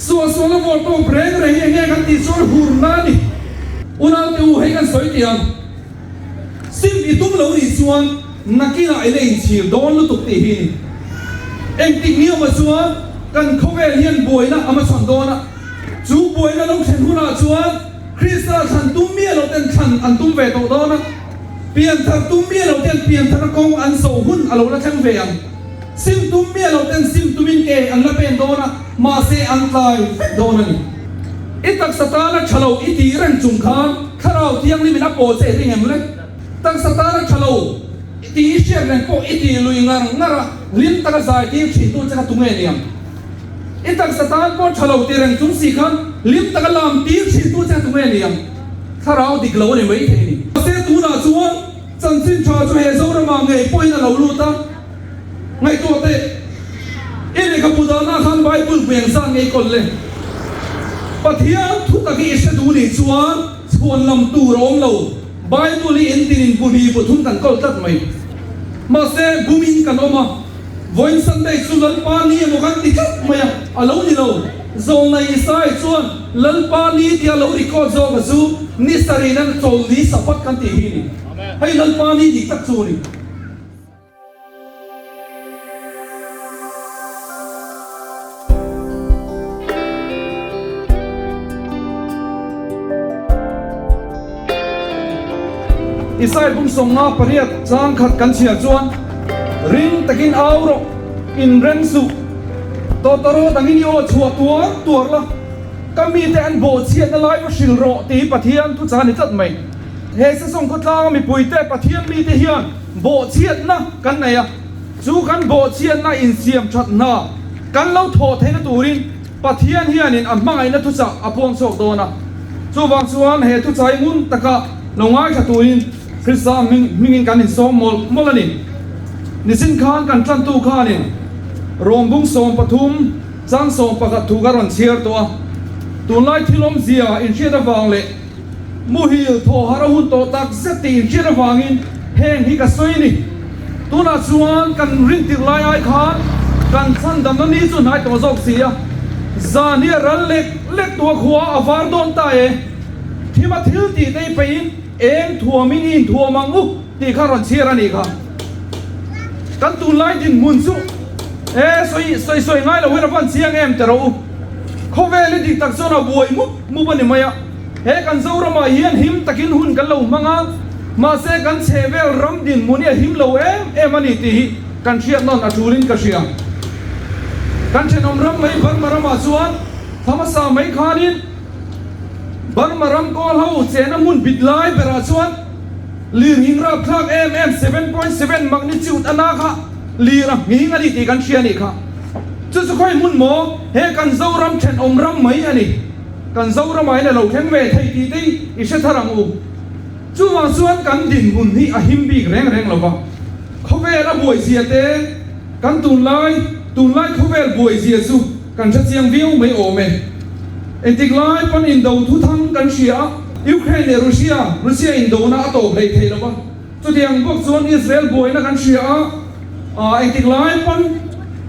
Suahsualna vawrtawp reng reng hi enge kan tih chuan hurna a ni. Unaute u, hei kan sawi tih ang. Sim i tum lo nih chuan nakinah i la inchhir dawn lutuk tih hi a ni. Engtik ni awmah chuan kan khawvel hian buaina a hmachhawn dawn a, chu buaina lo thlen hunah chuan Krista thlan tum miah lo ten thlan an tum ve tawh dawn a, pianthar tum miah lo ten piantharna kawng an zawh hun a lo la thleng ve ang. Sim tum miah lo ten sim tumin ke an la pen dawn a, mahse an tlai vek dawn a ni. I taksa tana tha lo i tih reng chung khan Thlarau Thianghlimin a pawl che i ring em le? Taksa tana tha lo i tih i hriat reng pawh i tih lui ngar ngar a, hlim taka zai tir thin tu che kha tunge niang? I taksa tan pawh tha lo ti reng chung si khan hlim taka lam tir thin tu che kha tunge niang? Thlarau dik lo a ni maithei a ni. Mahse tunah chuan chanchin tha chu he Zoramah ngei pawhin a lo lut a. Ngaihtuah teh, i lehkhabu dahna khan Bible bu engzat nge i kawl le? Pathian thu tak hi i hre duh nih chuan chhuan lam tur a awm lo. Bible hi in tin in bu hnih bu thum kan kawl tlat mai. Mahse, bumin kan awm a, vawiin Sunday chu Lalpa ni emaw kan ti tlat mai a, a lo ni lo. Zawlnei Isaiah chuan Lalpa ni tia lo record zawk a chu ni sarih nan chawlni Sabbath kan tih hi a ni. Hei Lalpa ni dik tak chu a ni. Isai pum 58 chang khat kan chhiar chuan, Ring takin au rawh, inrem suh, tawtawrawt angin i aw chhuah tuar tuar la, ka mite an bawhchhiatna lai va hrilh rawh tih hi Pathian thuchah a ni tlat mai. He sesawng khawtlanga mipuite Pathian mite hian Bawhchhiatna kan nei a, chu kan bawhchhiatna insiam that hna kan lo thawh theihna turin Pathian hianin a hmangaihna thuchah a puang chhuak dawn a. Chuvang chuan he thuchai ngun taka lo ngaithla turin Krista hmingin kan insawm mawlh mawlh a ni. Nichin khan kan tantu khanin Rawmbung 13 chang 11 thu ka rawn chhiar tawh a, tunlai thil awmzia inhriat avang leh, Muhil thaw harh a hun tawh tak zet tih inhriat avangin heng hi ka sawi a ni. Tunah chuan kan rintirh lai ai khan kan chhandamna ni chu hnai tawh zawk si a, zan hi a ral lek lek tu a khua a var dawn ta e. Thima thil tih te i peihin eng thuamin i inthuam ang u tih kha rawn chhiar a nih kha. Kan tunlai dinhmun chu e sawi sawi sawi ngai lo hian a van chiang em ti rawh u. Khawvel hi dik tak chuan a buai mup mup a ni mai a. He kan Zoramah hian him takin hun kan lo hmang a, mahse kan chhehvel ram dinhmun hi a him lo em em a ni tih hi kan hriat nawn a tulin ka hria. Kan thenawm ram mai Burma ramah chuan thla hmasa mai khanin Burma ram kawl ho chena hmun bit lai berah chuan lirnghing rapthlak em em 7.7 magnitude a na kha lir a nghing a ni tih kan hria a nih kha. Chu chu khawi hmun maw? He kan Zoram thenawm ram mai a ni. Kan Zoramah hian a lo thleng ve thei tih te hi i hre thar ang u. Chuvang chuan kan dinhmun hi a him bik reng reng lo va. Khawvel a buaizia te, kan tunlai, tunlai khawvel buaizia chu kan hre chiang viau mai awm e. Engtik lai pawn indo thuthang kan hria a, Ukraine leh Russia, Russia indona a tawp hlei thei lo va. Chutiang bawk chuan Israel buaina kan hria a, aa engtik lai pawn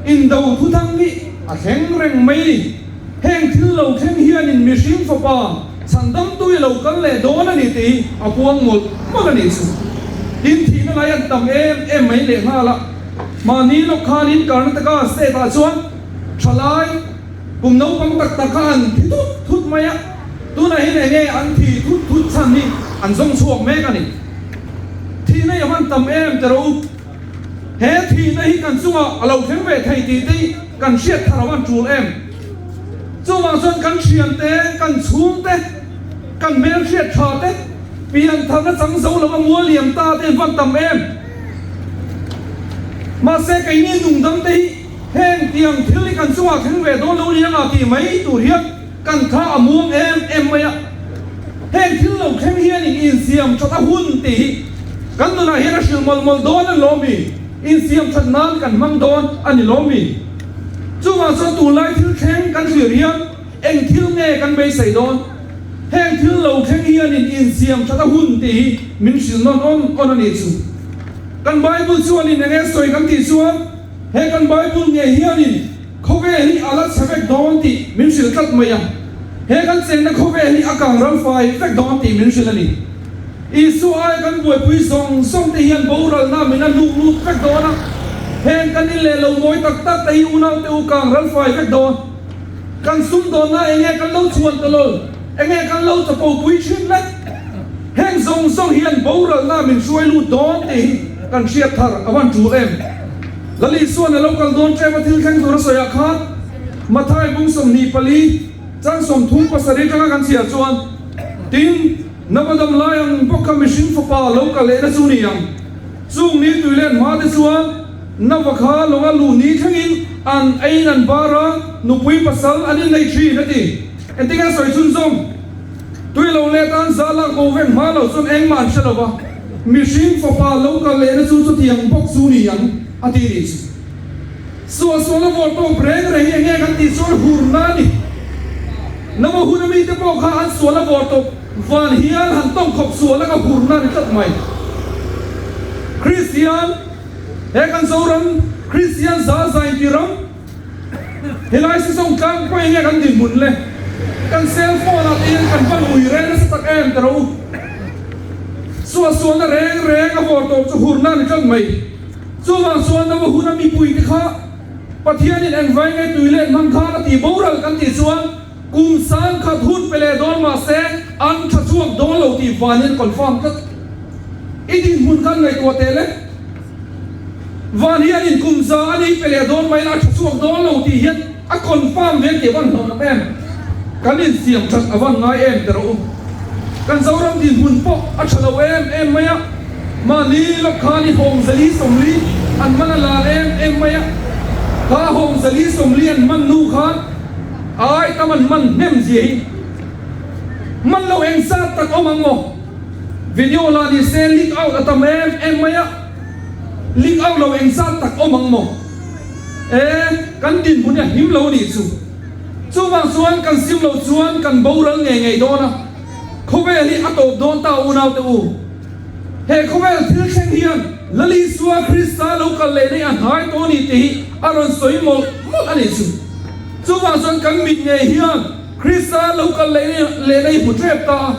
indo thuthang hi a thleng reng mai ni. Heng thil lo thleng hianin mihring fapa chhandamtu i lo kal leh dawn a ni tih hi a puang mawlh mawlh a nih chu. Tin, thihna lai an tam em em mai lehnghal a, mahni lawk khanin Karnataka state ah chuan thalai kum naupang tak tak kha an thi thut thut mai a, tunah hian enge an thi thut thut chhan hi an zawng chhuak mek a ni. Thihna i hman tam em teh rawh u. He thihna hi kan chungah a lo thleng ve thei tih te hi kan hriat thar a van tul em? Chuvang chuan kan thiante, kan chhungte, kan hmelhriat tha te, piantharna chang zo lo a mual liam ta te an van tam em? Mahse keini nungdam te hi heng tiang thil hi kan chungah thleng ve dawn lo nia nga tih mai tur hian Kan kha a muang em em mai a, heng thil lo thleng hianin insiam that a hun tih hi kan nunah hian a hrilh mawlh mawlh dawn a ni lawm mi? Insiam that nan kan hmang dawn a ni lawm mi? Chuvang chuan tunlai thil thleng kan thlir hian eng thil nge kan beisei dawn? Heng thil lo thleng hianin insiam that a hun tih hi min hrilh nawn awn awn a nih chu. Kan Bible chuanin eng nge sawi kan tih chuan he kan Bible ngei hianin. Khawvel hi a la chhe vek dawn tih min hrilh tlat mai a, he kan chenna khawvel hi a kang ram fai vek dawn tih min hrilh a ni. Isua aia kan buaipui zawng zawng te hian boralna min a hnuk lut vek dawn a, heng kan in leh lo mawi tak tak te hi unaute u kang ral fai vek dawn. Kan sumdawnna enge kan lo chhuan ta lo, enge kan lo chapo pui thin le? Heng zawng zawng hian boralna min hruai lut dawn tih hi kan hriat thar a van tul em? Lal Isua'n a lo kal dawn ṭep a thil thleng tur a sawiah khan Mathai bung 24 chang 37 aṭanga kan chhiar chuan, Tin, Navadam lai ang bawk kha mihring fapa lo kal lehna chu ni ang. Chung ni tui len hma te chuan Nava kha lawnga luh ni thlengin an eiin an bar a, nupui pasal an innei ṭhin a ti. Engtin nge sawi chhunzawm? Tui lo leh tan za lak bo vek hma lo chuan engmah an hre lo va, mihring fapa lo kal lehna chu chutiang bawk chu ni ang, a ti nih chu. Suahsualna vawr tawp reng reng hi enge kan tih chuan hurna a ni. Nava huna mite pawh kha an sualna vawr tawp van hian han tawng khawp sualna kha hurna a ni tlat mai. Kristian, he kan Zoram Kristian za zain ti ram, Helai sesawng tlang pawh enge kan dinhmun le? Kan cell phone ah te hian kan van ui reng nasa tak em ta rawh u. Suahsualna reng reng a vawr tawp chu hurna a ni tlat mai. Chuvang chuan Nova huna mipui te kha Pathianin engvai nge tui let hmang khan a tih boral kan tih chuan kum sangkhat hun pe leh dawn mahse an tha chhuak dawn lo tih vanin confirm tlat. I dinhmun khan ngaihtuah teh le. Van hian in kum za a ni pe leh dawn mai la a tha chhuak dawn lo tih hian a confirm ve tih a van hlawm em? Kan insiam that a van ngai em ti rawh u. Kan Zoram dinhmun pawh a tha lo em em mai a, mahni lawk khan i hawng zali 40 an man a lar em em mai a, kha hawng zali 40 an man hnu khan ai tam an man hnem zia hi man lo eng zat tak awm ang maw? Video la ni se leak out a tam em em mai a, leak out lo engzat tak awm ang maw? E, kan dinhmun hi a him lo nih chu. Chuvang chuan kan sim lo chuan kan boral ngei ngei dawn a, khawvel hi a tawp dawn ta unaute u. He khawvel thil thleng hian Lal Isua Krista lo kal leh nei a hnai tawh a ni tih hi a rawn sawi mawlh mawlh a nih chu. Chuvang chuan kan mit ngei hian Krista lo kal leh leh nei hmu tep ta a.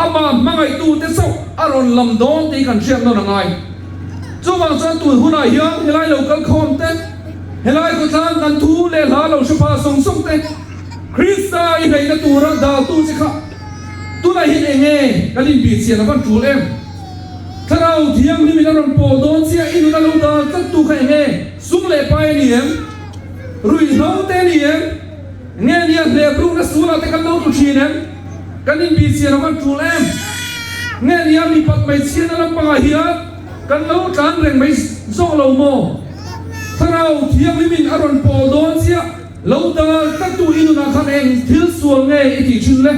Amah hmangaihtute chauh a rawn lam dawn tih kan hriat nawn a ngai. Chuvang chuan tun hunah hian helai lo kal khawm te, helai khawtlang kan thu leh hla lo hre pha sawng sawng te, Krista i hleina tura daltu che kha tunah hian eng nge kan inbihchian a van tul em? Thlarau Thianghlimin a rawn pawl dawn chiah i nun a lo dal tlattu kha eng nge? Sum leh pai a ni em? Ruihhlo te a ni em? Nge nia hlep rukna sulah te kan lo tlu thin em? Kan inbihchian a van tul em? Nge nia mipat hmeichhiatna lampangah hian kan lo tlan reng mai zawk lo maw? Thlarau Thianghlimin a rawn pawl dawn chiah lo dal tlattu i nunah khan eng thil sual nge i tih thin le?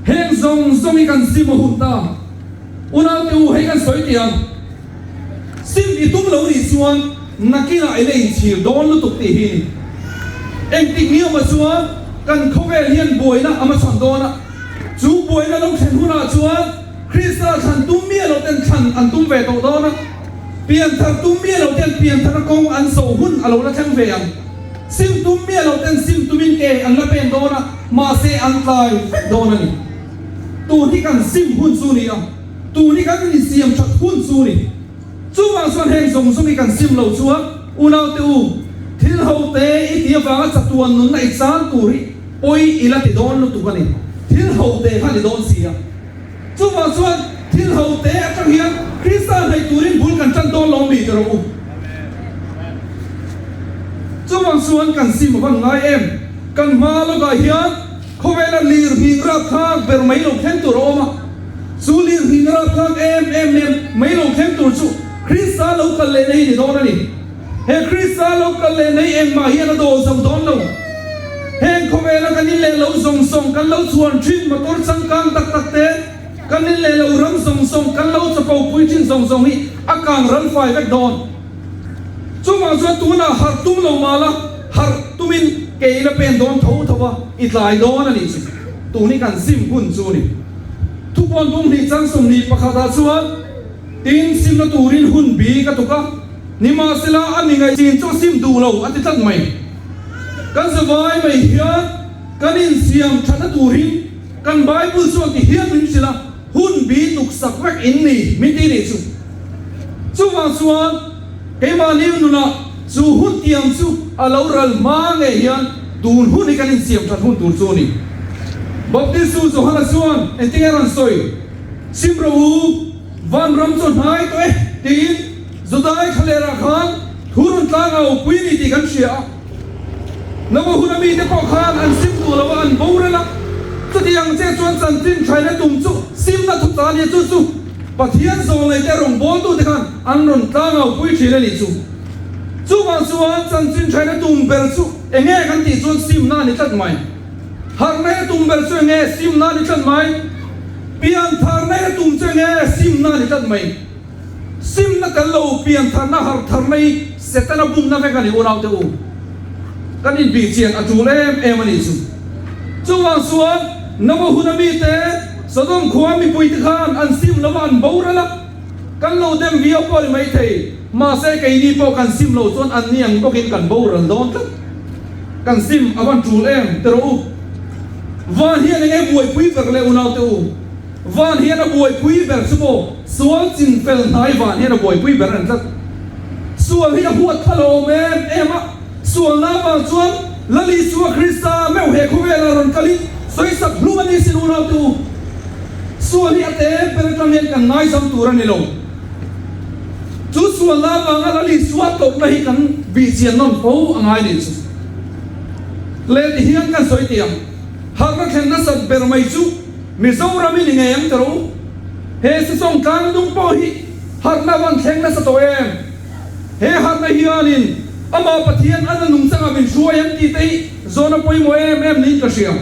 Heng zawng zawng hi kan sim a hun ta. Unaute u hei kan sawi tih ang. Sim i tum lo nih chuan nakinah i la inchhir dawn lutuk tih hi a ni. Engtik ni awmah chuan kan khawvel hian buaina a hmachhawn dawn a, chu buaina lo thlen hunah chuan Krista thlan tum miah lo ten thlan an tum ve tawh dawn a, pianthar tum miah lo ten piantharna kawng an zawh hun a lo la thleng ve ang. Sim tum miah lo ten sim tumin ke an la pen dawn a, mahse an tlai vek dawn a ni. Tun hi kan sim hun chu ni a. Tun hi kan insiam that hun chu ni. Chuvang chuan heng zawng zawng hi kan sim loh chuan unaute u, thil ho te i tih avanga chatuan nunna i chan tur hi pawi i la ti dawn lutuk a ni. Thil ho te kha ni dawn si a. Chuvang chuan thil ho te atang hian Krista hnaih turin bul kan tan dawn lo mi ti rawh u. Chuvang chuan kan sim a van ngai em? Kan hma lawkah hian Khawvela lir hming rapthlak ber mai lo thleng tur a awm a, chu lir hming rapthlak em em nen mai lo thleng tur chu Krista lo kal leh nei ni dawn a ni. He Krista lo kal leh nei engmah hian a dawl zo dawn lo. Heng khawvela kan in leh lo zawng zawng kan lo chhuan thin motor changkang tak tak te, kan in leh lo ram zawng zawng kan lo chapo pui thin zawng zawng hi a kang ral fai vek dawn. Chuvang chuan tunah harh tum lo mah la, harh tumin ke i la pen dawn tho tho a, i tlai dawn a nih chu. Tun hi kan sim hun chu a ni. Thupawn bung hnih chang 21 ah chuan tin simna turin hun bi ka tuk a, nimahsela a mi ngaih chin chu a sim duh lo a ti tlat mai. Kan zavai mai hian kan insiam thatna turin kan Bible chuan ti hian min hrilh a, hun bi tuksak vek in ni min ti nih chu. Chuvang chuan keimahni nunah chu hun tiang chu a lo ral hma ngei hian tun hun hi kan insiam that hun tur chu a ni. Baptistu Johana chuan engtinge rawn sawi? Sim rawh u, vanram chu a hnai tawh e tiin Judai thlalerah khan thu rawn tlang a upui ni tih kan hria a. Nova huna mite pawh khan an sim duh lo a, an boral a. Chutiang che chuan chanchin thaina tum chu simna thu ta nia, chu chu Pathian zawlneite rawngbawltute khan an rawn tlang a upui thin a nih chu. Chuvang chuan chanchin thaina tum ber chu enge kan tih chuan simna a ni tlat mai. Harhna tum ber chu enge simna a ni tlat mai. Piantharna tum chu enge simna a ni tlat mai. Simna kan lo piantharna harhtharna hi Setana bumna vek a ni unaute u. Kan inbihchian a tul em em a nih chu. Chuvang chuan Noah huna mite Sodom khua mipuite khan an sim lova an boral a, kan lo dem viau pawh a ni maithei. Mahse keini pawh kan sim lo chuan an ni ang bawkin kan boral dawn tlat. Kan sim a van tul em ti rawh u. Van hian enge buaipui ber le unaute u. Van hian a buaipui ber chu maw sual chin fel hnai van hian a buaipui ber an tlat. Sual hi a huat kha lo awm em em a, sualna avang chuan Lal Isua Krista meuh he khawvelah rawn kalin sawisak hlum a ni sin unaute u. Sual hi a te ber atang hian kan ngaizam tur a ni lo. Chu sualna avanga Lal Isua tawrhna hi kan bihchian nawn fo a ngai nih chu. Le ti hian kan sawi tih ang. Harhna thlen nasat ber mai chu Mizoram i ni ngei ang tawh u. He Sesawng tlangdung pawh hi harhna van thleng nasa tawh em? He harhna hianin amah Pathian a na nungchangah min hruai ang tih te hi zawhna pawimawh em em niin ka hria.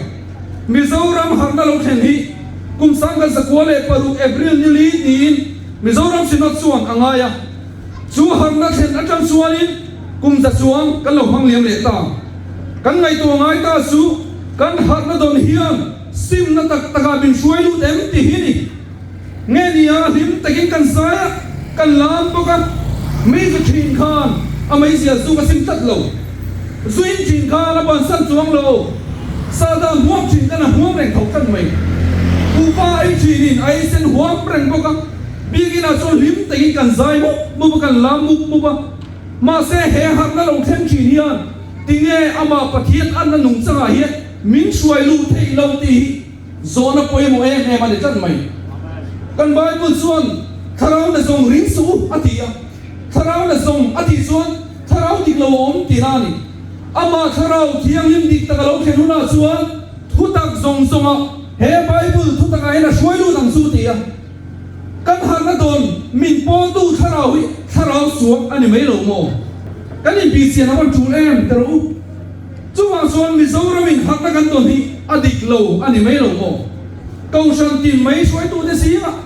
Mizoram harhna lo thlen hi kum 1906 April ni li tiin Mizoram Synod chuan a ngai a. Chu harhna thlen atang chuanin kum za chuang kan lo hmang liam leh ta. Kan ngaihtuah ngai ta chu kan harhna dawn hian simna tak takah min hruai lut em ti hi ni. Nge nia hlim takin kan zai a, kan lam bawk a, mei zu thin khan a meizia zu ka sim tlat lo. Zu in thin khan a bansan chuang lo. Sahdah huam thin khan a huam reng tho tlat mai. Pupa ei thinin a ei sen huam reng bawk a, biakinah chuan hlim takin kan zai mup mup a, kan lam mup mup a. Mahse he harhna lo thleng thin hian tinge amah Pathian anna nungchangah hian min hruai luh theih lo tih hi Zawhna pawimawh em em a ni tlat mai. Kan Bible chuan Thlarau na zawng ring suh u a ti a. Thlarau na zawng a tih chuan Thlarau dik lo a awm tihna a ni. Amah Thlarau Thianghlim dik tak a lo thlen hunah chuan thutak zawng zawngah he Bible thutakah hian a hruai lut ang chu ti a. Kan harhna dawn min pawltu Thlarau hi Thlarau suak a ni mai lo maw? Kan inbihchian a van tul em ti rawh u. Chuvang chuan Mizoramin harhna kan tawn hi a dik lo a ni mai lo maw? Kohhran tin mai hruaitute zingah,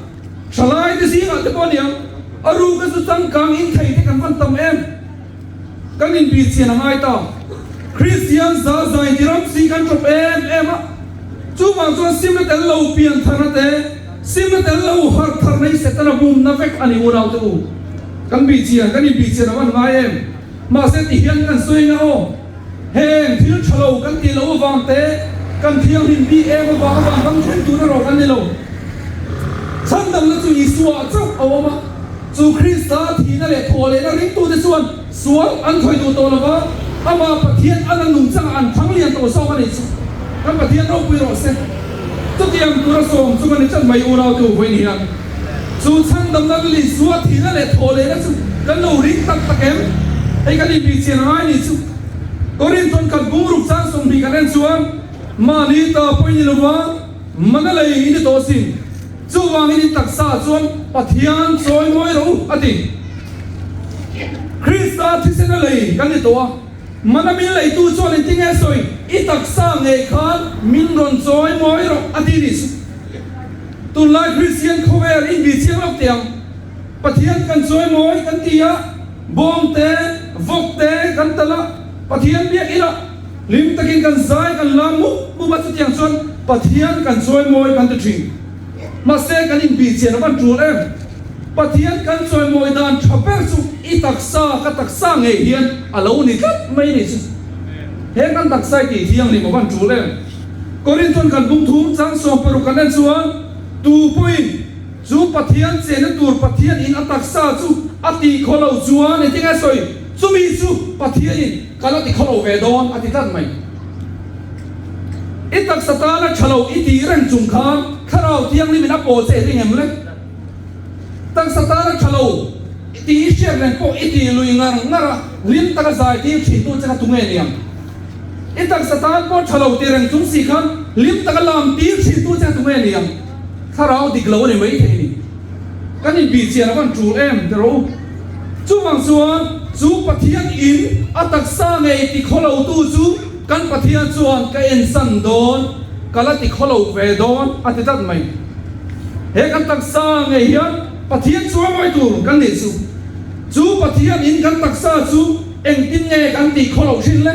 thalaite zingah te pawh a niang, a ruka chu changkang in thei te kan van tam em? Kan inbihchian a ngai ta. Kristian za zai ti ram si kan ṭawp em em a, chuvang chuan simna tel lo pian tharna te, simna tel lo harh tharna hi Setana bumna vek a ni unaute u. Kan bihchian, kan inbihchian a van ngai em? Mahse ti hian kan sawi anga aw, heng thil tha lo kan tih loh avang te, kan thianghlim bik em avang avang ram then tur erawh kan ni lo. Chhandamna chu Isua ah chauh a awm a, chu Krista thihna leh thawh lehna ringtute chuan sual an thawi duh tawh lova, amah Pathian a na nungchangah an thang lian tawh zawk a nih chu. Kan Pathian ropui rawh se. Chutiang tura sawm chu ka ni tlat mai unaute u vawiin hian. Chu chhandamna leh Isua thihna leh thawh lehna chu kan lo ring tak tak em? Hei kan inbihchian a ngai nih chu. Korinth tawnkhat bungruk chang 20 kan en chuan, Mahni ta pawh i ni lova, mana lei i ni tawh sin. Chuvangin in taksa chuan Pathian chawi mawi rawh u, a ti. Krista thisena lei kan ni tawh a, mana min leitu chuan engtinge sawi, I taksa ngei khan min rawn chawi mawi rawh, a ti nih chu. Tunlai Kristian khawvel inbih chiang lawk teh ang. Pathian kan chawimawi kan ti a, bawm te, vawk te kan tal a, Pathian biak ila hlim takin kan zai kan la mup mup a, chutiang chuan Pathian kan chawimawi kan ti thin. Mahse kan inbih chian a van tul em? Pathian kan chawimawi dan tha ber chu i taksa ka taksa ngei hian a lo ni tlat mai a nih chu. He kan taksa i tih thianghlim a van tul em? Korinthon kan bung thum chang 60 kan en chuan, Tu pawhin chu Pathian chenna tur Pathian in a taksa chu a tih khaw lo chuan engtin nge sawi? Chumi chu Pathianin ka la ti khaw lo ve dawn a ti tlat mai. I taksa tana tha lo i tih reng chung khan Thlarau Thianghlimin a pawl che i ring em le? Taksa tana tha lo tih i hriat reng pawh i tih lui ngar ngar a, hlim taka zai tir thintu che kha tunge niang? I taksa tan pawh tha lo ti reng chung si khan hlim taka lam tir thintu che kha tunge niang? Thlarau dik lo a ni mai thei ni. Kan inbih chian a van tul em ti rawh u. Chuvang chuan chu Pathian in a taksa ngei ti khaw lo tu chu kan Pathian chuan ka ensan dawn, ka la ti khaw lo ve dawn a ti tlat mai. He kan taksa ngei hian Pathian chuai mai tur kan nih chu. Chu Pathian in kan taksa chu engtin nge kan tih khaw loh thin le?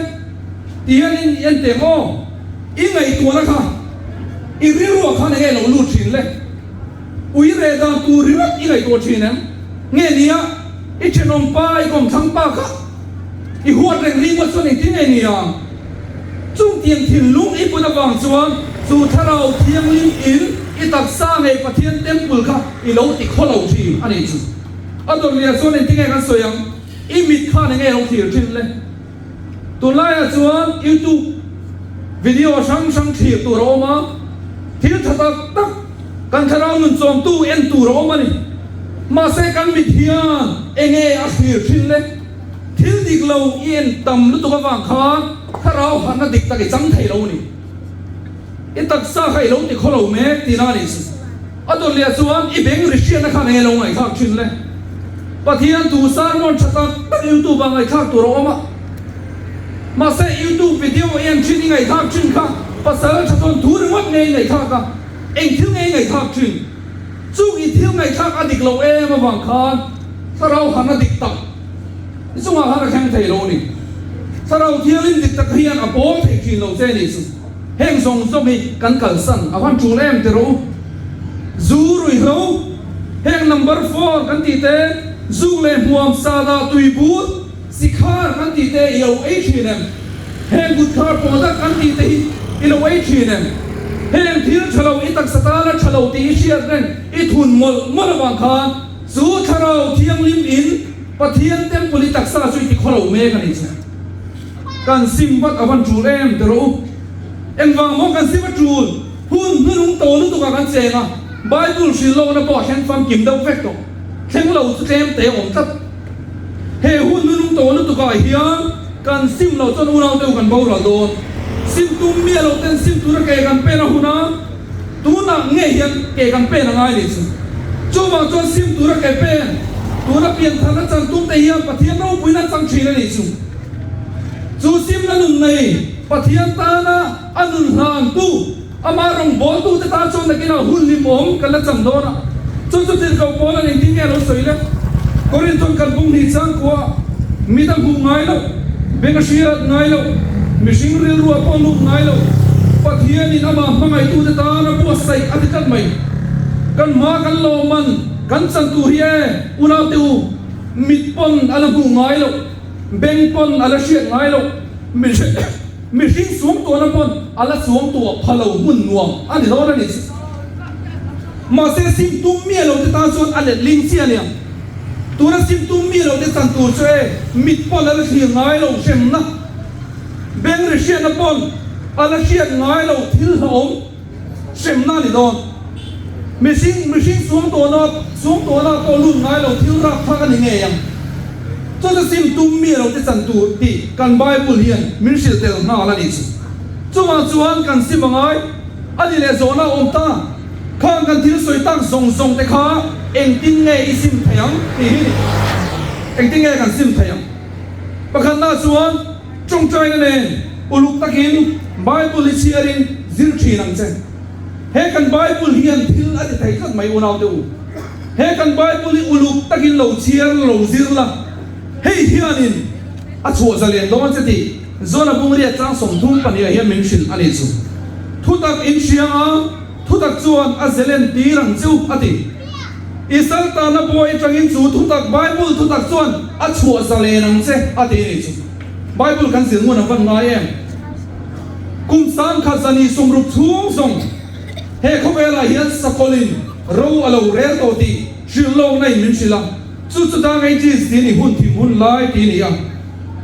Ti hian in en teh maw? I ngaihtuahna kha i rilruah khan enge lo lut thin le? Ui reh dan tur ringawt i ngaihtuah thin em? Nge nia i thenawm pa, i kawmthlang pa kha i huat reng ringawt chuan engtin nge nia? Chungtiang thinlung i put avang chuan chu Thlarau Thianghlim in i taksa ngei Pathian temple kha i lo ti khaw lo thin a nih chu. A dawrliah chuan engtin nge kan sawi ang? I mit khan enge lo thlir thin le? Tunlaiah chuan YouTube video hrang hrang thlir tur a awm a, thil tha tak tak kan thlarau nun chawmtu en tur a awm a ni. Mahse kan mit hian enge a thlir thin le? Thil dik lo i en tam lutuk avang khan thlarau harhna dik tak i chang thei lo a ni. I taksa kha i lo ti khaw lo mek tihna a nih chu. A dawrliah chuan i beng ri hriatna khan enge lo ngaihthlak thin le? Pathian thu sermon tha tak tak YouTube ah ngaihthlak tur a awm a. Mahse YouTube video i en thin i ngaihthlak thin kha pasal tha chuan thu ringawt nge i ngaihthlak a, eng thil nge i ngaihthlak thin? Chung i thil ngaihthlak a dik lo em avang khan thlarau harhna dik tak i chungah khan a thleng thei lo a ni. Thlarau thianghlim dik tak hian a pawl thei thin lo che a nih chu. Heng zawng zawng hi kan kalsan a van tul em ti rawh u. Zu ruihhlo, heng number four kan tih te, zuk leh hmuam sada tui bur, sikhar kan tih te i lo ei thin em? Heng kutkhar product kan tih te hi i lo ei thin em? Heng thil tha lo i taksa tana tha lo tih i hriat reng i thun mawlh mawlh avang khan chu Thlarau Thianghlim in Pathian temple i taksa chu i ti khaw lo mek a nih chu. Kan sim vat a van tul em ti rawh u. Engvang maw kan sim a tul? Hun hnunung to lutuk ah kan cheng a, Bible hrilh lohna pawh a thleng famkim deuh vek tawh. Thleng lo chu tlem te a awm tlat. He hun hnunung to lutuk ah hian kan sim loh chuan unau deuh kan boral dawn. Sim tum miah loh ten sim tura ke kan pen a hun a. Tunah nge hian ke kan pen a ngai nih chu. Chuvang chuan sim tura ke pen, tuna piantharna chan tum te hian Pathian ropuina chang thin a nih chu. Chu simna nun nei Pathian tana a nun hlantu, amah rawngbawltu te tan chuan nakinah hun hlimawm kan la chang dawn a. Chu chu tirhkoh pawl an engtin nge a lo sawi le? Korinthon kan bung hnih changkua mit a hmuh ngai loh, beng a hriat ngai loh, mihring rilru a pawh lut ngai loh, Pathianin amah hmangaihtute tan a buatsaih a ti tlat mai. Kan hma kan lawmman kan chan tur hi e, unaute u, mit pawn a la hmuh ngai loh, beng pawn a la hriat ngai loh, Mihring suangtuahna pawn a la suangtuah pha lo hmun nuam a ni dawn a ni. Mahse sim tum miah lo te tan chuan a let ling chiah aniang. Tuna sim tum miah lo te chan tur chu e mit pawn a la thlir ngai lo hremna, beng ri hriatna pawn a la hriat ngai lo thil hlauhawm. Hremna a ni dawn. Mihring, mihring suangtuahna, suangtuahna pawh lut ngai lo thil rapthlak a ni ngei ang. Chu chu sim tum mi lo te chan tur tih kan Bible hian min hrilh tel nghal a nih chu. Chuvang chuan kan sim a ngai a ni leh zawhna a awm ta. Khang kan thil sawi tak zawng zawng te kha engtin nge i sim thei ang tih hi ni. Engtin nge kan sim thei ang? Pakhatna chuan. Tawngtaina nen uluk takin Bible hi chhiarin zir thin ang che. He kan Bible hian thil a ti thei tlat mai unaute u. He kan Bible hi uluk takin lo chhiar la lo zir la, hei hianin a chhuah zalen dawn che tih Zona Bungriat chang 32 ah hian min hrilh a nih chu. Thutak in hria a, thutak chuan a zelen tir ang che u a ti. I saltana buai atangin chu thutak Bible thutak chuan a chhuah zalen ang che a ti a nih chu. Bible kan zir ngun a van ngai em? Kum 10,000 60 chhung zawng he khawvelah hian sakawlin ro a lo rel tawh tih hrilh lawkna in min hrilh a, chu chu Dark Ages tih a ni, hun thim hun lai tih a ni a.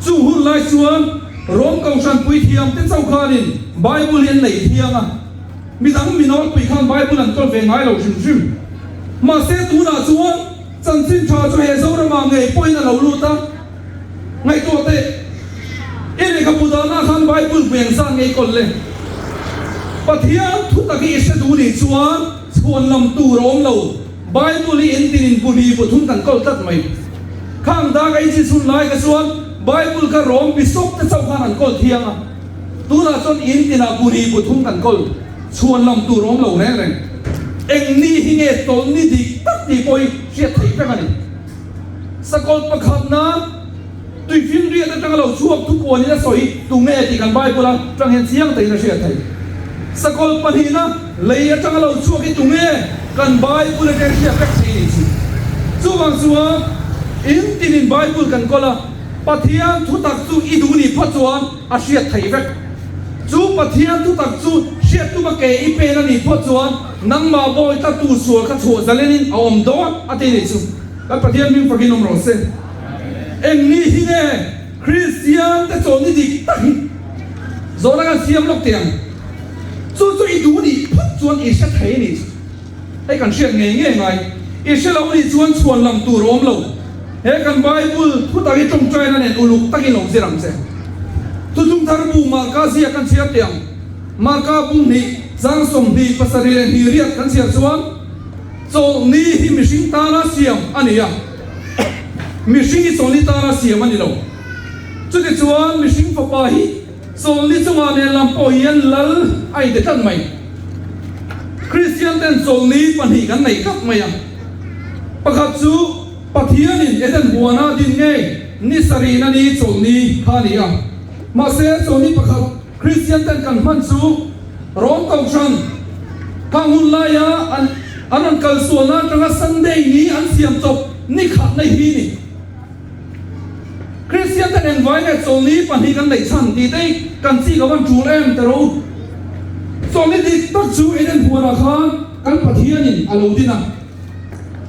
Chung hun lai chuan Rom Kohhran puithiam te chauh khanin Bible hi an nei thiang a, midang mi nawlpui khan Bible an kawl ve ngai lo hrim hrim. Mahse tunah chuan chanchin tha chu he Zoramah ngei pawhin a lo lut a. Ngaihtuah teh, i lehkhabu dahna khan Bible hmu eng zat ngei kawl le? Pathian thu tak hi i hre duh nih chuan chhuan lam tur a awm lo. Bible hi in tinin bu hnih bu thum kan kawl tlat mai. Khang dak a i chi chhun lai kha chuan Bible kha rawng bishop te chauh khan an kawl thiang a. Tunah chuan in tinah bu hnih bu thum kan kawl. Chhuan lam tur a awm lo reng reng. Eng ni hi nge tawlh ni dik tak tih pawh hi hriat theih vek a ni. Sakawlh pakhatna tuifinriat atanga lo chhuak thupuanin a sawi tu nge tih kan Bible atang hian chiang takin a hriat thei. Sakawlh pahnihna lei atanga lo chhuak hi tu nge kan Bible atanga hriat vek thei nih chu. Chuvang chuan in tinin Bible kan kawl a, Pathian thutak chu i duh nih phawt chuan a hriat theih vek. Chu Pathian thutak chu hriat tuma ke i pen a nih phawt chuan nangmah bawi tlattu sual kha chhuah zalenin a awm dawn a ti nih chu. Kan Pathian hming fakin awm rawh se. Eng ni hi nge Kristian te chaw ni dik tak hi zawhna kan siam lawk teh ang. Chu chu i duh nih phawt chuan i hre thei nih chu. Hei kan hriat ngei ngei ngai. I hre lo nih chuan chhuan lam tur a awm lo. He kan Bible thu tak hi tawngtaina nen uluk takin lo zir ang che. Thuthlung thar bu Marka ziak kan chhiar teh ang. Marka bung hnih, chang 27 leh hnih riat kan chhiar chuan chawlhni hi mihring tana siam a ni a. Mihring hi chawlhni tana siam a ni lo. Chutichuan mihring fapa hi Chawlhni chungah nen lam pawh hian lal a inti tlat mai. Kristian ten chawlhni pahnih kan nei tlat mai a. Pakhat chu Pathianin Eden huana din ngei ni sarihna ni chawlhni kha a ni a. Mahse chawlhni pakhat Kristian ten kan hman chu Rom Kohhran khang hun laia an an rawn kal sualna atanga Sunday ni an siam chawp ni khatna hi ni. Kristian ten engvai nge chawlhni pahnih kan neih chhan tih te hi kan chik a van tul em teh rawh u. Chawlhni dik tak chu Eden huanah khan kan Pathianin a lo din a.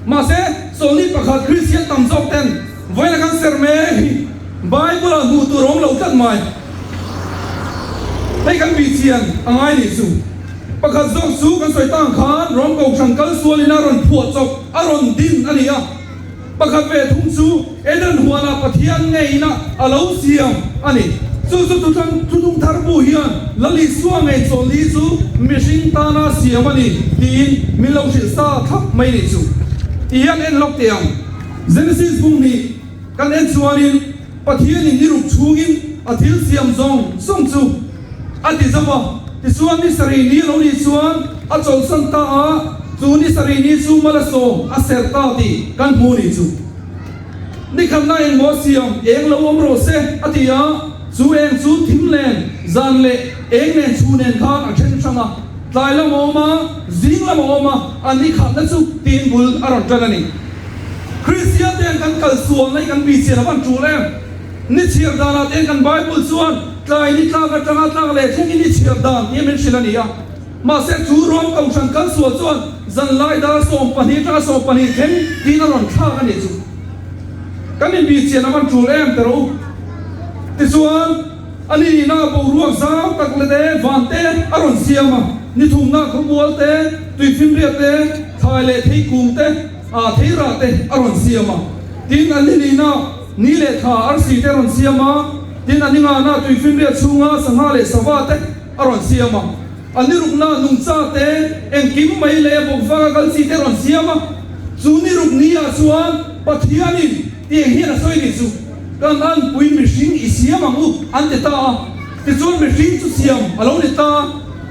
Mahse, chawlhni pakhat Kristian tam zawk ten vawiina kan serh mek hi Bible-ah hmuh tur a awm lo tlat mai. Hei kan bih chian a ngai nih chu. Pakhat zawk chu kan sawi tang khan Rom Kohhran kal sualin a rawn phuah chawp a rawn din a ni a. Pakhat ve thung chu Eden huanah Pathian ngeina a lo siam a ni. Chu chu Thuthlung Thar bu hian Lal Isua ngei chawlhni chu mihring tana siam a ni tiin min lo hrilh sa thlap mai nih chu. Ti hian en lawk teh ang. Genesis bung hnih kan en chuanin Pathianin ni ruk chhungin a thil siam zawng zawng chu a ti zo a. Tichuan ni sarih ni lo nih chuan a chawlhsan ta a, chu ni sarih ni chu Malasawm a serh ta tih kan hmu nih chu. Ni khatna engmaw siam eng lo awm rawh se a ti a, chu eng chu thim len zan leh eng nen chhu nen khan a then hrang a, tlai lam a awm a, zing lam a awm a, a ni khatna chu tiin bul a rawn tan a ni. Kristian ten kan kal sualna hi kan bihchian a van tul em? Ni chhiar danah ten kan Bible chuan tlai ni tlak atanga tlak leh thlengin ni chhiar dan tih min hrilh a ni a. Mahse chu Rom Kohhran kal sual chuan zanlai dar 12 atanga 12 thleng tiin a rawn thlak a nih chu. Kan inbihchian a van tul em teh rawh u. Tichuan a ni nihna boruak zau tak leh te van te a rawn siam a, ni thumna khawmual te, tuifinriat te, thlai leh theikung te, A thei rah te a rawn siam a, tin a ni nihna ni leh thla arsi te a rawn siam a, tin a ni ngana tuifinriat chhunga sangha leh sava te a rawn siam a, a ni rukna nungcha te engkim mai leh bawkvanga kal chi te a rawn siam a. Chu ni ruk ni ah chuan Pathianin tiang hian a sawi nih chu, Kan anpui mihring i siam ang u an ti ta a, tichuan mihring chu siam a lo ni ta a,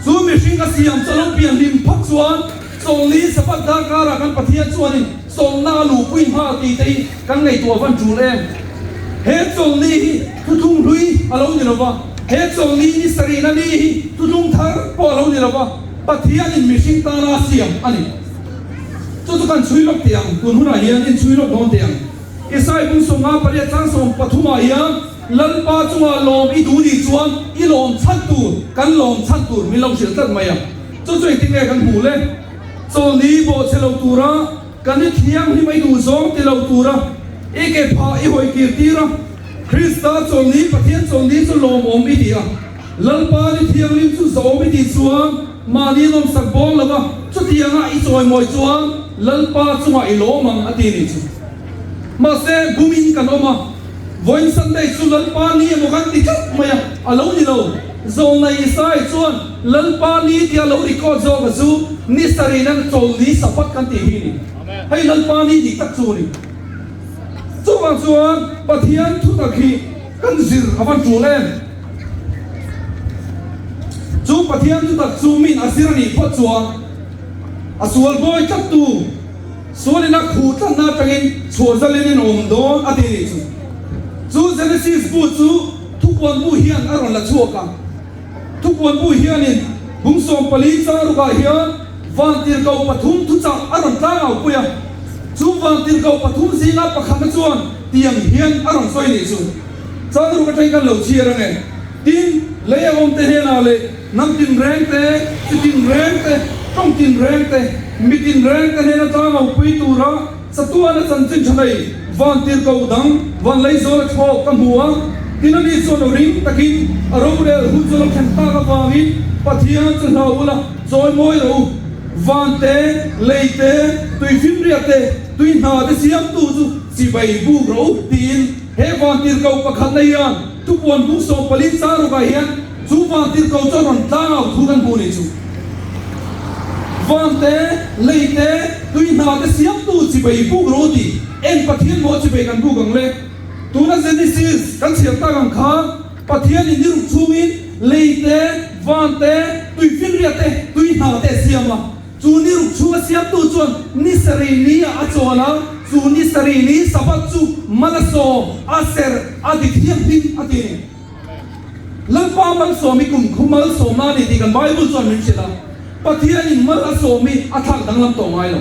chu mihring a siam chu a lo pian hlim phawt chuan, Chawlhni Sabbath darkarah kan Pathian chuanin chawlhna a luhpui nghal tih te hi kan ngaihtuah van tul em? He chawlhni hi thuthlung hlui a lo ni lo va, he chawlhni ni sarihna ni hi thuthlung thar pawh a lo ni lo va, Pathianin mihring tana a siam a ni. Chu chu kan chhui lawk teh ang, tun hunah hian in chhui lawk dawn teh ang. Isai bung 58 chang 13 ah hian. Lalpa chunga lawm i duh nih chuan i lawm chhan tur, kan lawm chhan tur min lo hrilh tlat mai a. Chu chu engtin nge kan hmuh le? Chawlni bawhchhe lo tura kan i thianghlim a i duh zawng ti lo tura i ke phah i hawi kir tir a, Krista chawlni, Pathian chawlni chu lawmawm i ti a, Lalpa ni thianghlim chu zawm i tih chuan mahni nawmsak bawng lo va, chutianga i chawimawi chuan Lalpa chungah i lawm ang a ti nih chu. Mahse, bumin kan awm a, vawiin Sunday chu Lalpa ni emaw kan ti tlat mai a, a lo ni lo. Zawngnei Isai chuan Lalpa ni tia lo record zawk a chu ni sarih nan chawlni Sabbath kan tih hi a ni. Hei Lalpa ni dik tak chu a ni. Chuvang chuan Pathian thutak hi kan zir a van tul em? Chu Pathian thutak chu min a zir a nih phawt chuan a sual bawi tlattu, Sualin a khuh tlatna atangin chhuah zalin in awm dawn a ti nih chu. Chu Genesis bu chu thupuan bu hian a rawn la chhuak a. Thupuan bu hianin bung 14 chang rukah hian vantirhkoh pathum thuchah a rawn tlang au pui a. Chu vantirhkoh pathum zinga pakhatna chuan tiang hian a rawn sawi nih chu. Chang ruk atangin kan lo chhiar ange. Tin, lei a awmte hnenah leh hnam tinreng te, chi tinreng te, tawng tinreng te, mi tinreng te hnena tlangau-pui tura chatuana chanchin tha nei vantirhkoh dang van lei zawla thlawk ka hmu a. Tin, ani chuan aw ring takin a rorel hun chu lo thlen tak avangin Pathian chu hlau ula, chawimawi rawh u. Van te, lei te, tui finriat te, tui hna te siamtu chu chibai buk rawh u, tiin he vantirhkoh pakhatna hian Thupuan bung 14 chang rukah hian chu vantirhkoh chu a rawn tlang au thu kan hmuh nih chu. Van te, lei te, tui hna te siamtu chibai buk rawh u tih eng Pathian maw chibai kan buk ang le? Tuna Genesis kan chhiar tak ang khan Pathianin ni ruk chhungin lei te, van te, tui finriat te, tui hna te a siam a. Chu ni ruk chhunga siamtu chuan ni sarih ni ah a chawl a, chu ni sarih ni Sabbath chu Malasawm, a serh, a di thianghlim a ti a ni. Lalpa malsawm hi kum khu malsawmna a ni tih kan Bible chuan min hrilh a, Pathianin mal a sawm hi a thlak danglam tawh ngai lo.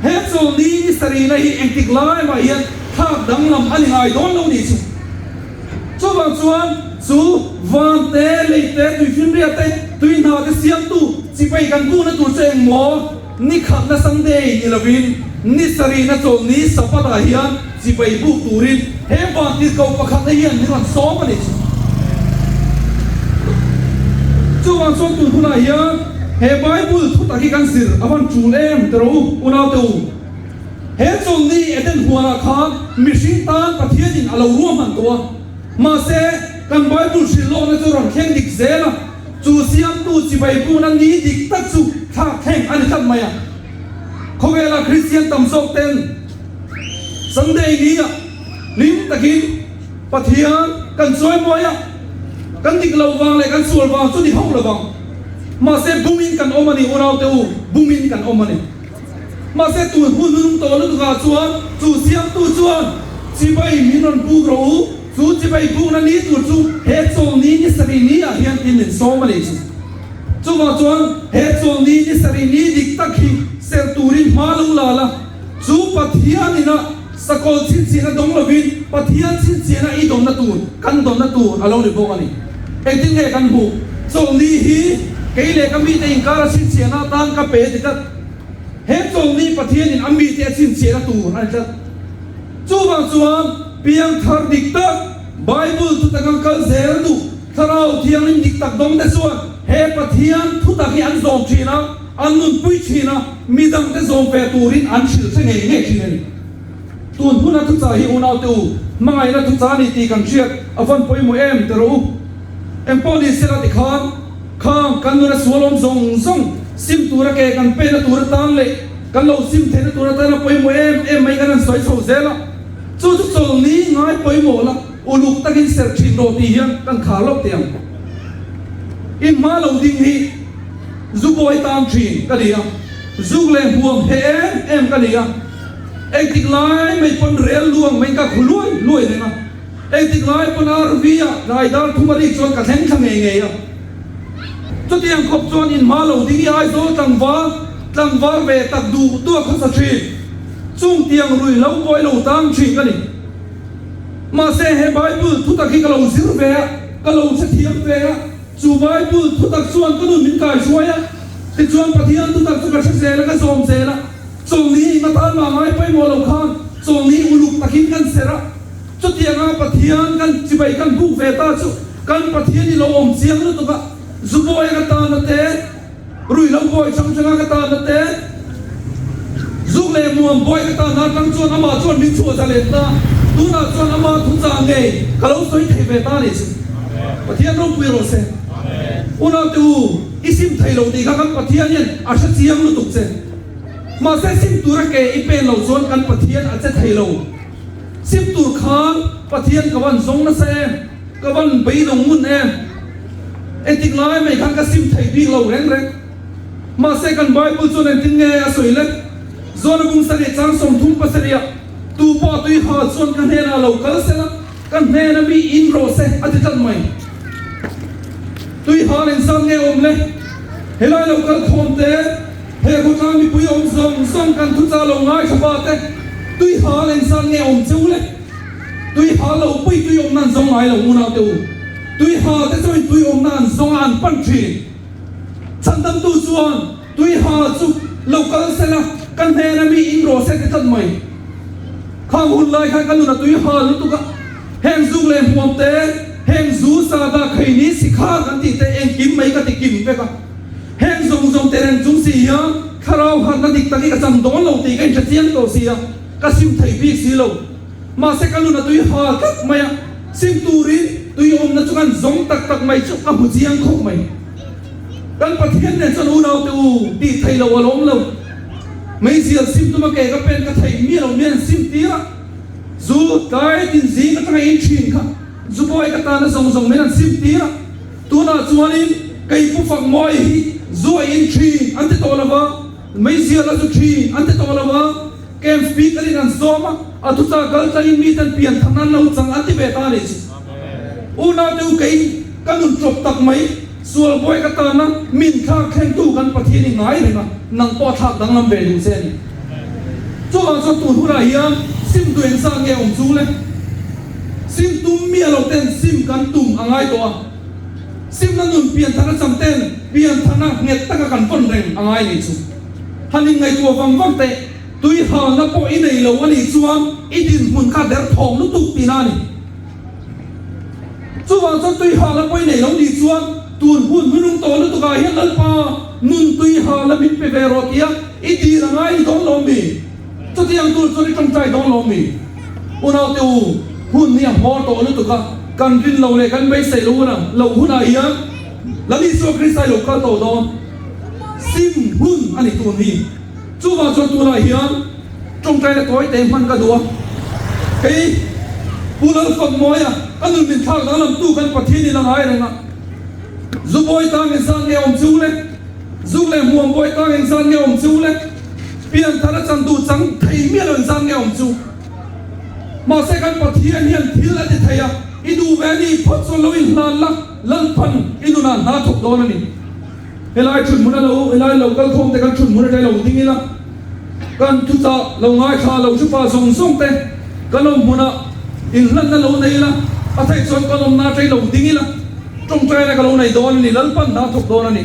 He chawl ni ni sarihna hi engtik lai mah hian thlak danglam a ni ngai dawn lo nih chu. Chuvang chuan chu van te, lei te, tuifinriat te, tui hna te siamtu chibai kan bukna tur chu eng maw? Ni khatna Sunday ni lovin ni sarihna chawlni Sabbath ah hian chibai buk turin he van tirhkoh pakhatna hian min rawn sawm a ni chu. Chuvang chuan tun hunah hian he Bible thutak hi kan zir a van tul em tiraw u unaute u? He chawlni Eden huanah khan mihring tan Pathianin a lo ruahman tawh a. Mahse, kan Bible hrilh lawkna chu rawn thleng dik zel a, chu siamtu chibai bukna ni dik tak chu thlak thleng a ni tlat mai a. Khawvela Kristian tam zawk ten Sunday ni ah hlim takin Pathian kan chawimawi a, kan dik lo vang leh kan sual vang chu ni hauh lo vang. Mahse, bumin kan awm a ni, unaute u, bumin kan awm a ni. Mahse tun hun hnung tawh lutukah chuan chu siamtu chuan chibai min rawn buk rawh u, chu chibai bukna ni tur chu he chawlni ni sarih ni ah hian tin min sawm a nih chu. Chuvang chuan he chawlni ni sarih ni dik tak hi serh turin hma lo la la, chu Pathian ina sakawl chhinchhiahna dawng lovin Pathian chhinchhiahna i dawnna tur kan dawnna tur a lo ni bawk a ni. Engtin nge kan hmuh? Chawlni hi kei leh ka mite inkara chhinchhiahna atan ka pe ti tlat. He chawlni Pathianin a mite a chhinchhiahna tur a ni tlat. Chuvang chuan piangthar dik tak, Bible thutak ang kal zel duh, Thlarau Thianghlim dik tak dawngte chuan he Pathian thutak hi an zawm thin a, an nunpui thin a, midangte zawm ve turin an hrilh hre ngei ngei thin a ni. Tun huna thuchah hi unaute u, hmangaihna thuchah a ni tih kan hriat a van pawimawh em ti rawh u. Engpawh ni sela tikhan khang kan nuna sual awm zawng zawng sim tura ke kan pena tur atan leh kan lo sim theihna tur atana pawimawh em em mai kan han sawi chho zel a, chu chu chawlni ngai pawimawh la uluk takin serh thin rawh tih hian kan khar loh teh ang. In hma lo ding hi zu bawi tan thin ka ni a, zuk leh hmuam heh em em ka ni a, engtik lai mai pawn rel luang mai ka khu luai luai reng a. Engtik lai pawn RV ah tlai dar thum a rik chuan ka thleng thla ngei ngei a. Chutiang khawp chuan in hma lo ding i Aizawl tlangval, tlangval ve tak duh duh a khawsa thin. Chung tiang rui lo buai lo tang thin ka ni. Mahse he Bible thutak hi ka lo zir ve a, ka lo hrethiam ve a, chu Bible thutak chuan ka nun min kaihruai a, tichuan Pathian thutak chu ka hre zel a, ka zawm zel a. Chawlni eng atan mah ngai pawimawh lo khan chawlni uluk takin kan serh a, chutianga Pathian kan chibai kan buk ve ta chu kan Pathian i lo awm chiang lutuk a, Zubawi ka tanna te, Ruihlo bawi hrang hranga ka tanna te, Zuk leh muam bawi ka tanna atang chuan amah chuan min chhuah zalen ta, tunah chuan ama thuchah ngei ka lo sawi thei ve ta a nih chu. Pathian ropui rawh se. Unaute u, i sim thei lo tih kha kan Pathian hian a hre chiang lutuk che. Mahse sim tura ke i pen loh chuan kan Pathian a che thei lo. Sim tur khan Pathian ka van zawng nasa em? Ka van beidawng ngun em? Engtik lai mai khan ka sim thei bik lo reng reng. Mahse kan Bible chuan engtin nge a sawi le? Zawna bung sarih chang 37 ah, Tu pawh tui ha chuan ka hnenah lo kal sela, ka hnena mi in rawh se a ti tlat mai. Tui ha len zat nge awm le? Helai lo kal khawm te, he khawtlang mipui awm zawng zawng kan thuchah lo ngaithla pa te, tui ha len zat nge awm che u le? Tui ha lo pui tui awmna an zawng ngai lo unau te u. Tui ha te chuan tui awmna an zawng a an pan thin. Chhandamtu chuan tui ha chu lo kal sela ka hnena mi in rawh se ti tlat mai. Khang hun lai khan ka nun a tui ha lutuk a, heng zuk leh hmuam te, heng zu sa dah khei ni si kha kan tih te engkim mai ka ti kim vek a. Heng zawng zawng te reng chung si hian thlarau harhna dik tak hi ka chang dawn lo tih ka inhre chiang tawh si a. Ka sim thei bik si lo. Mahse ka nun a tui ha tlat mai a, sim turin tui awmna chu kan zawng tak tak mai chu ka hmu chiang khawp mai. Kan Pathian nen chuan unaute u tih theih loh a lawm lo. Meizial sim tuma ke ka pen ka theih miah lo mian sim tir a, zu tlai tin zing atanga in thin kha zu bawi ka tana zawng zawng min an sim tir a, tunah chuanin kei pu fak mawi hi zu a in thin an ti tawh lo va, meizial a zu thin an ti tawh lo va. Camp speaker in an sawm a, a thuchah kal tlangin mi ten pian than an lo chang an ti ve ta a nih chu. Unaute u kei ka nun ṭawp tak mai, sual buai ka tana min thlak thlengtu kan Pathian i ngai reng a, nang pawh a thlak danglam ve duh che a ni. Chuvang chuan tun hunah hian sim duh engzat nge awm chu le? Sim tum miah lo ten sim kan tum a ngai tawh a, simna nun pian thar a chang ten pian tharna nghet taka kan vawn reng a ngai nih chu. Han inngaihtuah vang vang teh, tui halna pawh i nei lo a nih chuan i dinhmun kha derthawng lutuk tihna a ni. Chuvang chuan tui halna pawh i nei lo nih chuan tun hun hmunung tawh lutukah hian Lalpa nun tui halna min pe ve rawh tia i dil a ngai ni dawn lo mi? Chutiang tur chuan i tawngtai dawn lo mi? Unaute u, hun hi a hmawr tawh lutuk a, kan rin lo leh kan beisei lo hunah loh hunah hian Lal Isua Krista i lo kal tawh dawn. Sim hun a ni tun hi. Chuvang chuan tunah hian tawngtaina tawi te hman ka duh a. Kei Pu Lalfakmawia ka nun min thlak danglam tu kan Pathian in a ngai reng a. Zu bawi tang engzat nge awm chu le? Zuk leh hmuam bawi tang engzat nge awm chu le? Pian thar a chan duh chang thei miah lo engzat nge awm chu? Mahse kan Pathian hian thil a ti thei a, i duh ve ni phawt chuan lo inhlan la, Lalpan i nunah hna thawk dawn a ni. Helai thunhmun a lo, helai lo kal khawm te kan thunhmun atang lo ding ila, kan thuchah lo ngaithla lo thupa zawng zawng te kan awm hmunah inhlanna lo nei ila, a theih chuan kan awmna atang lo ding ila, tawngtaina ka lo nei dawn a ni, Lalpan hna thawk dawn a ni.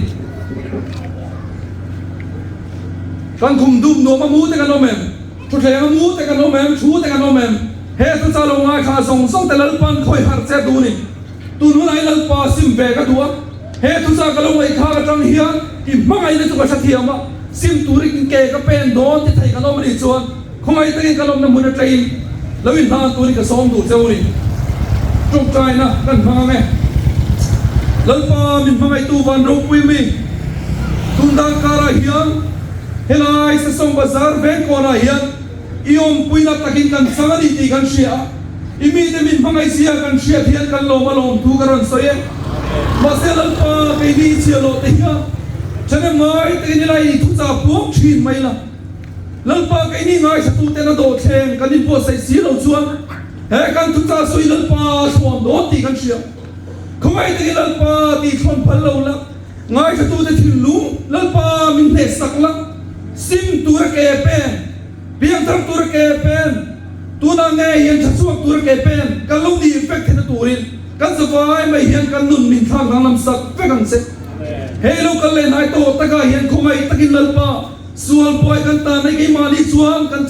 Kan khum dum nuam a mu te kan awm em? Thutthleng a mu te kan awm em? Thu te kan awm em? He thuchah lo ngaithla zawng zawng te Lalpan khawi harh che duh ni. Tun hunah i Lalpa sim ve ka duh a, he thuchah ka lo ngaihthlak atang hian i hmangaihna chu ka hrethiam a, sim turin ke ka pen dawn ti thei kan awm a nih chuan khawngaih takin ka lawmna hmun atangin lo inhlan turin ka sawm duh cheu a ni. Tawngtaina kan hmang ang e. Lalpa min hmangaihtu van ropui mi, tun dan karah hian helai Sesawng Bazar veng kawnah hian I awmpuina takin kan chang a ni tih kan hria a, i mite min hmangaihzia kan hriat hian kan lawm a lawm thu ka rawn sawi e. Mahse Lalpa, keini i chhiah loh te hian ṭhahnem ngai takin ila i thuchah puang ṭhin mai la. Lalpa, keini ngaithlatuten a dawhthleng kan inbuatsaih si lo chuan he kan thuchah sawi Lalpa thluam dawn tih kan hria. Khawngaih takin Lalpa tih thluam phal lo la. Ngaithlatute thinlung Lalpa min hnehsak la, sim tura ke pen, piangthar tura ke pen. Tunah ngei hian tha chhuak tura ke pen kan lo nih vek theihna turin kan zavai mai hian kan nun min thlak danglam sak vek ang che. Hei lo kal leh hnai tawh takah hian khawngaih takin Lalpa sual buai kan tan ai keimahni chuan kan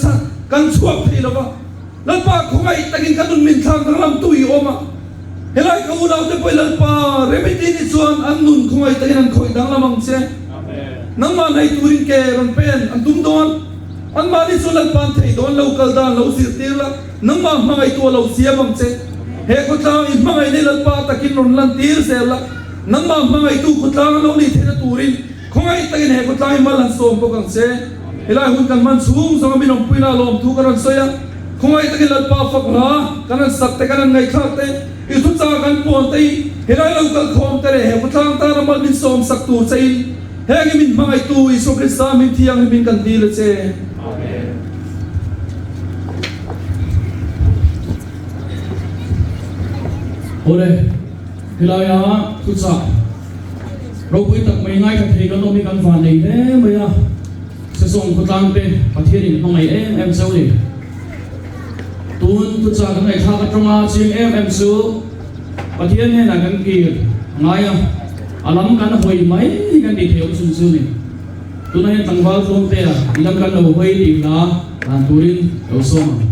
kan chhuak thei lo va. Lalpa khawngaih takin kan nun min thlak danglam tu i awm a. Helai ka unaute pawh i Lalpa remiti ni chuan an nun khawngaih takin an khawih danglam ang che. Nangmah hnaih turin ke rawn pen an tum dawn. Anmahni chu Lalpa'n thei dawn lo kal dan lo zirtir la, nangmah hmangaihtu a lo siam ang che. He khawtlang i hmangaih nei Lalpa takin rawn lantir zel la, nangmah hmangaihtu khawtlang an lo nih theihna turin khawngaih takin he khawtlang i mal han sawm bawk ang che. Helai hun kan hman chhung zawnga min awmpuina lawmthu kan rawn sawi a, khawngaih takin Lalpa fak hla kan rawn sak te, kan rawn ngaihthlak te, i thuchah kan puan te hi helai lo kal khawm te leh he khawtlang tana mal min sawm sak tur chein, Heng hi min hmangaihtu Isua Krista min thianghlimin kan dil a che. Amen. Awle, helaia thuchah ropui tak mai ngaithla thei kan awm hi kan van nei hle mai a, Sesawng khawtlang te Pathian in hmangaih em em cheu ni. Tun thuchah kan ngaihthlak atanga chiang em em chu Pathian hnenah kan kir a ngai a, a lam kan hawi mai hi kan tih theih awm chhun chu ni. Tunah hian tlangval tlawmtea i lam kan lo hawi tih hla dan turin lo sawm ang.